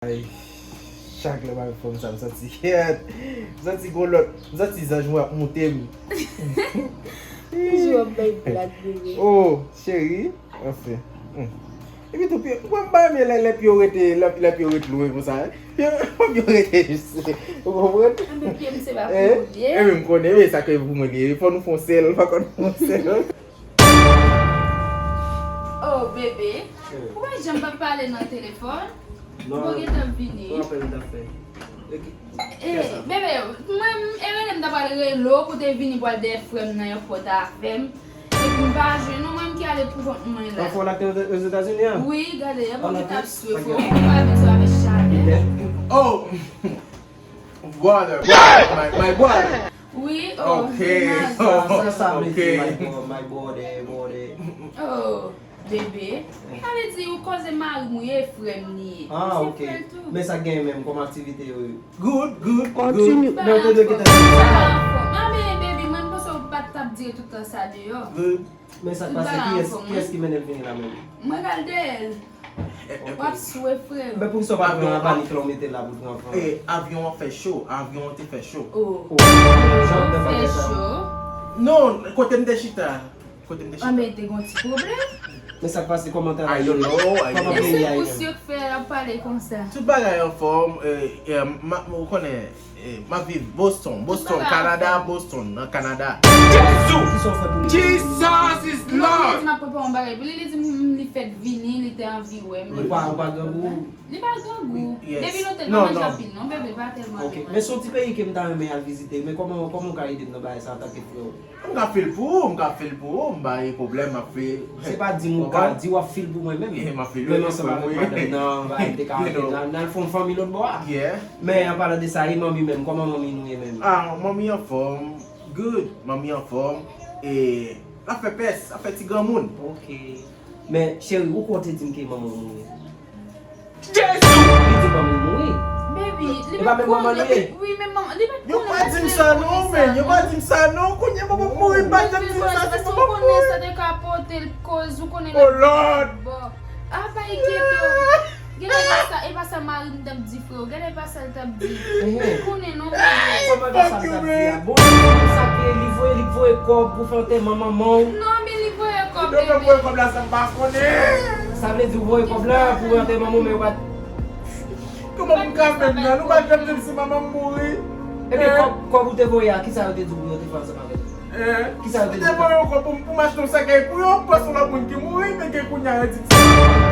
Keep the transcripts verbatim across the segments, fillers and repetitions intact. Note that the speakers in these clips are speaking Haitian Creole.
Ay, chak lè m ap fè m sa, m santi, m santi gon lòt, m santi zanj mwen ap moute m. Toujou ap bay blag, bebe. Oh, cheri, anfen. Hmm. Epi tou, pye, mwen m pa renmen lè, lè pye w rete, lè, lè pye w rete lwen konsa. Pye, pye w rete jis, ou konprann? Anben pye m se pa pou ou ye. Ebyen m konnen, ebyen sa ke pou mwen li ye. Fò nou fè yon sèl, fò nou fè yon sèl. Oh, bebe, ou pa janm pa pale nan telefòn? Ou gentan vini. Mwen apèl m t ap fè. Eh, bebe, mwen, e rele m ta pral rele w pou te vini pral dèyè frè m nan yon pòt avè m. Epi m pa jwenn ou, mwen ki ale pou kont mwen la. Anfò la te Ozetazini an? Wi, gade, e bon ki t ap swe, frè m pa vin sou avèk chalè. Oh! Brother, brother, my, my brother. Wi, oh, okay. Sa, sa, sa vle di, my boy, my boy, my boy. Oh. Bebe, sa vle di ou koze mari m ou ye, frè m li ye. Ah, ok. Men sa k genyen menm kòm aktivite yo? Good, good, good. Men ou te dwe gentan di sa. Ah, men baby, mwen m panse ou pa t ap dire tout tan sa deyò. Good. Men sa k pase, kiyès, kiyès ki mennen l vini la menm? Mwen k al dèyè l. W ap swe, frè. Men poukisa w pa pran anba lit la, w mete l la pou l pran van? E, avyon an fè cho, avyon an te fè cho. Oh. Jan w te fè cho. Non, kote m te chita. Kote m te chita. Anben te gon ti pwoblèm. Men sa k pase, kòman travay yo ye? Kòman peyi a ye menm? Se pou syo k fè l ap pale konsa. Tout bagay anfòm, ou konnen, m ap viv Boston, Boston, Kanada, Boston, nan Kanada. Jezi! Kisa w fè pou li? Jesus is Lord! M ap pran yon bagay pou li, li di m li fèk vini, li te anvi wè m. Ou pa, ou pa grangou? Li pa grangou. Depi nou te pa manje anpil non, bebe pa tèlman anvi manje. Men se yon ti peyi ke m ta renmen al vizite, men kòman, kòman w ka ede m nan bagay sa antanke frè w? M ka fè l pou ou, m ka fè l pou ou, m pa gen pwoblèm, m ap fè. Se pa di m ou ka, di w ap fè l pou mwen menm. M ap fè l pou ou. Menm ansanm avèk madanm nan, bagay m te ka rete nan, n al fè yon fanmi lòt bò a. Men an palan de sa, e manmi menm, kòman manmi nou ye menm? Ah, manmi anfòm, good, manmi anfòm, e l ap fè pès, l ap fè ti granmoun. Ok. Men cheri, ou kwè w te di m ke manman w mouri? Jezi! Li di manman mouri. Baby, li pa t konnen. Wi, men manman, li pa t konnen. Yo pa di m sa non, men yo pa di m sa non. Kounye a manman m mouri, m pa janm di nou sa, si manman m mouri. Ou konnen sa te ka pote l koz, ou konnen. Oh Lord! Bon. Apa e geto. Genlè e pa sa, e pa sa mari m t ap di, freo. Genlè e pa sa l t ap di. Ou konnen non, freo. Kòman e pa sa l t ap di a? Bon, li di konsa ke li voye, li voye kòb pou fè antèman manman w. Non, men li voye kòb, bebe. Donk, voye kòb la, sa m pa konnen. Sa vle di ou voye kòb la pou antèman manman w, men ou pa t. Kòman pou m ka fè m nan? Nou pa t janm di m si manman m mouri. Ebyen, kòb, kòb ou te voye a, kisa yo te di w pou yo te fè ansanm avè l? Kisa yo te di w? Yo te voye yon kòb pou m, pou m achte yon sèkèy pou yo, panse yon lòt moun ki mouri, men gen kounye a yo di ti.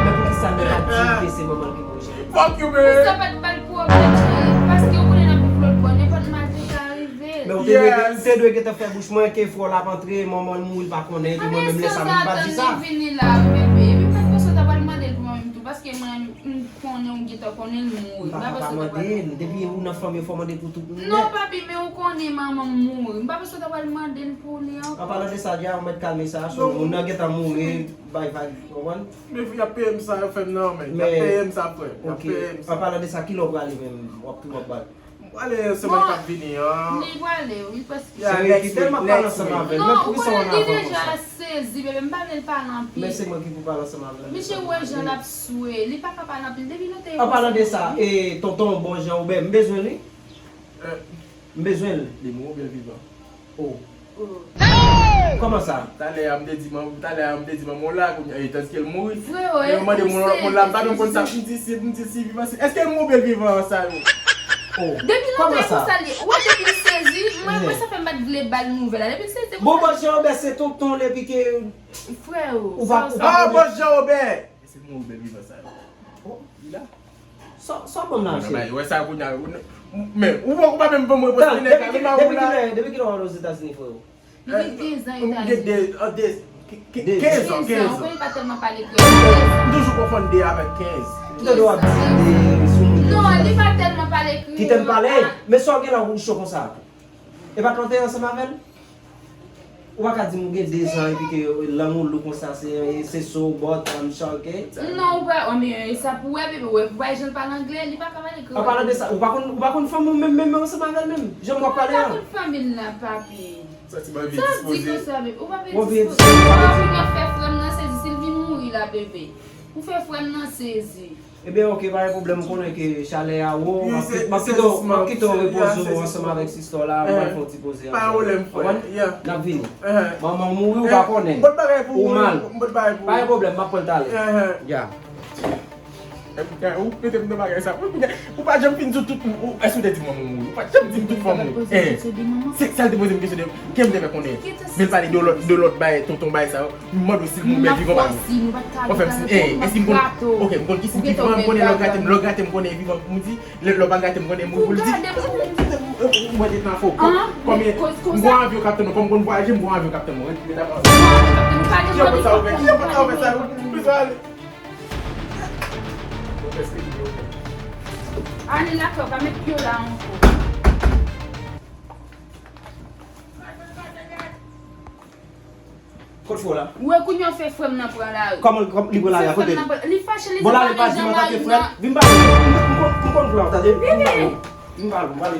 Men poukisa nèg la di ke se manman l ki mouri, cheri? Fuck you, man! Sa pa t ba l pwoblèm, cheri, paske ou konnen n ap viv lòt bò, nenpòt mal te ka rive. Men ou te dwe, ou te dwe gentan fè bouch mwen ke frè w la ap antre, manman l mouri, l pa konnen, epi mwen menm lè sa m pa di sa. Li vini la, bebe. Epi m pa t panse w ta pral mande l pou mwen menm tou, paske mwen, m konnen ou gentan konnen l mouri. M pa ka pa mande l. Depi ou nan fanmi, fò w mande pou tout moun nèt. Non, papi, men ou konnen manman m mouri. M pa panse w ta pral mande l pou li ankò. An palan de sa, dja ou mèt kalme sa, so moun nan gentan mouri, bay vag, ou konprann? Men y ap peye m sa yo fè m nan, men y ap peye m sa, frè. Y ap peye m sa. An palan de sa, kilè w prale menm? W ap tou w ap bat? M prale semèn k ap vini an. Li prale, wi, paske. Cheri, kite l, m ap pale ansanm avè l. Men poukisa w ann avan konsa? Non, ou konnen li deja sezi, bebe, m pa vle l pale anpil. Men se mwen ki pou pale ansanm avè l. Mesye, ou wè jan l ap swe, li pa ka pale anpil. Depi nou te. An palan de sa, e, tonton w bon jan ou bè, m bezwen li. M bezwen l. Li mouri oubyen l vivan? Oh. Kòman sa? Talè a m te di manman, talè a m te di manman w la, kounye a, e, tandiske l mouri. Freo, e, mande moun la, m pa menm konn sa, m di si, m di si vivan, si, èske l mouri oubyen l vivan sa yo? Oh. Depi lontan e konsa li ye. Ou wè depi l sezi, mwen, mwen sa fè m pa t vle ba l nouvèl la. Depi l sezi e konsa. Bon, bon, Jean Robert se tonton l epi ke. Freo, ou pa, ou pa. Ah, bon, Jean Robert! Èske l mouri oubyen l vivan sa yo? Oh. Li la? Sa, sa w ban m la, cheri? Ou wè sa kounye a, men, ou pa, ou pa menm ban m repons pou nèg la, men ba ou la. Depi kilè w al Ozetazini, freo? Li gen kenz an Etazini. Ou gen de, de, kenz an, kenz an. Ou konnen pa tèlman pale kreyòl. M toujou konfonn de avèk kenz. Ki tande w ap di de sou moun yo. Non, li pa tèlman pale kreyòl. Kite m pale. Men sa w gen la ou cho konsa? E pa t lè w te ansanm avè l? Ou pa ka di m ou gen de zan epi ke lang ou lou konsa, se, se so, bòt, m chòke. Non, ou pa, anben, e sa pou wè, bebe, ou wè, ou pa jan l pale anglè, li pa ka pale kreyòl. An palan de sa, ou pa konn, ou pa konn fanmi w menm, menm, menm ansanm avè l menm, jan w ap pale a. Ou pa konn fanmi l la, papi. Sa ti bò vye dispoze. Sa w ap di konsa, bebe, ou pa vye dispoze. Ou pa vin ap fè frè m nan sezi, si l vin mouri la, bebe. Ou fè frè m nan sezi. Ebyen, oke, pa gen pwoblèm, m konnen ke chalè a wo, m ap kite w repoze w ansanm avèk sistè w la, m pral fè yon ti poze avè w. Konprann? N ap vini. Manman w mouri, ou pa konnen. Ou mal. Pa gen pwoblèm, m ap pran l talè. Ya. Ou mete m nan bagay sa. Ou pa janm fin di tout, èske ou te di manman w mouri? Ou pa janm di m tout fanm ou. Se sa l te poze m kesyon de, ke m te fè konnen. Men l pale de lòt, de lòt bagay, tonton bagay sa yo. M mande w si l mouri, vivan pa nou. Ou fè m si, eh, èske m konn, oke, m konn ki si vivan, m konnen lè w grate m, lè w grate m, konnen vivan pou m di, lè, lè w pa grate m, konnen mouri pou l di. Mwen te nan fo. Kòm m gon avyon k ap tann mwen, kòm m konn vwayaje, m gon avyon k ap tann mwen. Ret, ret ap avanse. Ki yon pot sa ouvè, ki yon pot sa ouvè sa, nou bezwen ale. Ou prèske vini, ou prèske. Ale lakay, pa met pye w la ankò. Kot fè w la? Ou wè kounye a w fè frè m nan pran lari. Kòman, kòman li pran lari a kote? Li fache, li di m pa gen zanmi. Vin pale. M konn, m konn vle w tande. Vin pale. Vin pale, m pale.